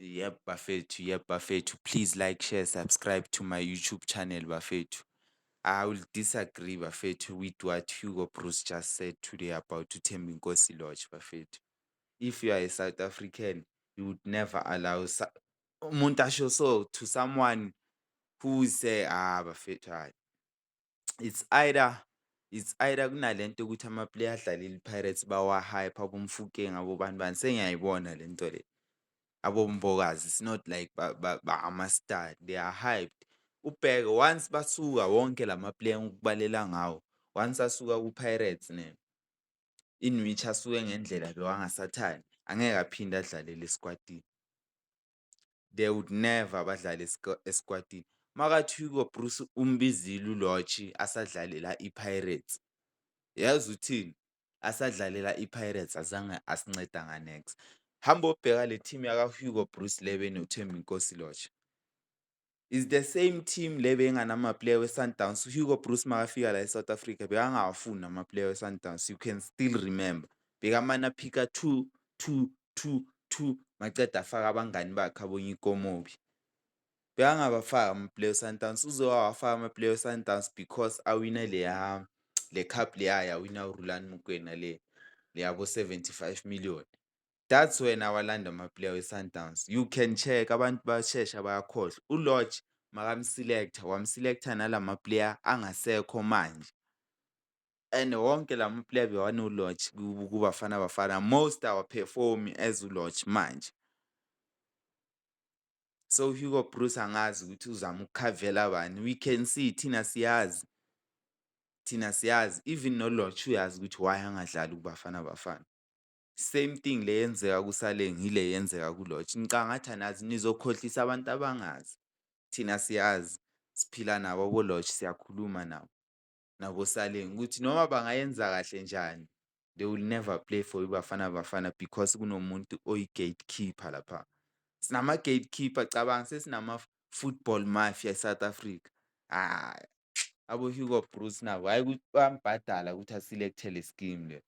Yep bafethu, yep bafethu, please like, share, subscribe to my YouTube channel, bafethu. I will disagree, bafethu, with what Hugo Broos just said today about uThembinkosi Lorch, bafethu. If you are a South African, you would never allow umuntu asho so to someone who say, ah bafethu, hayi. It's either kunalento ukuthi ama-player adlalela i-Pirates bawa-hype, abo-Mofokeng, abo bani bani, sengiyayibona lento le. Abo-Mbokazi, it's not like ama-star, they are hyped. Ubheke once basuka wonke lama-player engikubalela ngawo, once asuka ku-Pirates ne, in which asuke ngendlela bewangasathandi, angeke aphinde adlalele esquadini. They would never badlale esquadini. Makathi Hugo Broos umbizile uLorch asadlalela i-Pirates, yazi uthini? Asadlalela i-Pirates azange asinceda nga-niks. Hamba obheka le team yaka-Hugo Broos le benoThembinkosi Lorch. Is the same team le beyinganama-player we-Sundowns. Hugo Broos makafika la e-South Africa bekangawafuni ama-player we-Sundowns, you can still remember. Bekamane a-pick-a two, two, two, two, maceda afake abangani bakhe aboNyiko. Bekangabafaki ama-player we-Sundowns, uze wawafaka ama-player we-Sundowns because awine leya le cup leya yawina uRulani Mokwena, le yabo 75 million. That's when awalanda ama-player we-Sundowns. You can check, abantu bayashesha bayakhohlwa. ULorch makam-select-a, wam-select-a nalama player angasekho manje and wonke lama-player bewano-Lorch kuBafana Bafana, most awa-perform-i as uLorch manje. So Hugo Broos angazi ukuthi uzama ukukhavela bani, we can see, thina siyazi, thina siyazi, even no-Lorch uyazi ukuthi why angadlali kuBafana Bafana. Same thing le eyenzeka kuSaleng ile eyenzeka kuLorch. Ngicabanga ngathi anazi, nizokhohlisa abantu abangazi. Thina siyazi, siphila nabo abo-Lorch, siyakhuluma nabo, nabo-Saleng ukuthi noma bangayenza kahle njani, they will never play for iBafana Bafana because kunomuntu oyi-gatekeeper lapha. Sinama-gatekeeper, cabanga sesinama-football mafia e-South Africa. Hhayi, abo-Hugo Broos nabo hhayi ukuthi bayambhadala ukuthi a-select-e le scheme le.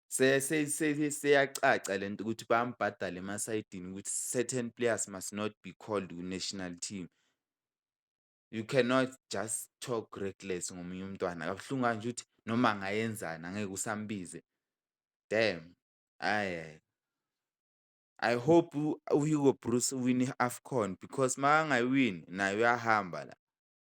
Seyacaca lento ukuthi bayambhadala emasayidini ukuthi certain players must not be called ku-national team. You cannot just talk reckless ngomunye umntwana, kabuhlungu kanje ukuthi noma angayenzani angeke usambize. Damn, hhayi. I hope u-Hugo Broos uwina i-AFCON because makangayiwini naye uyahamba la.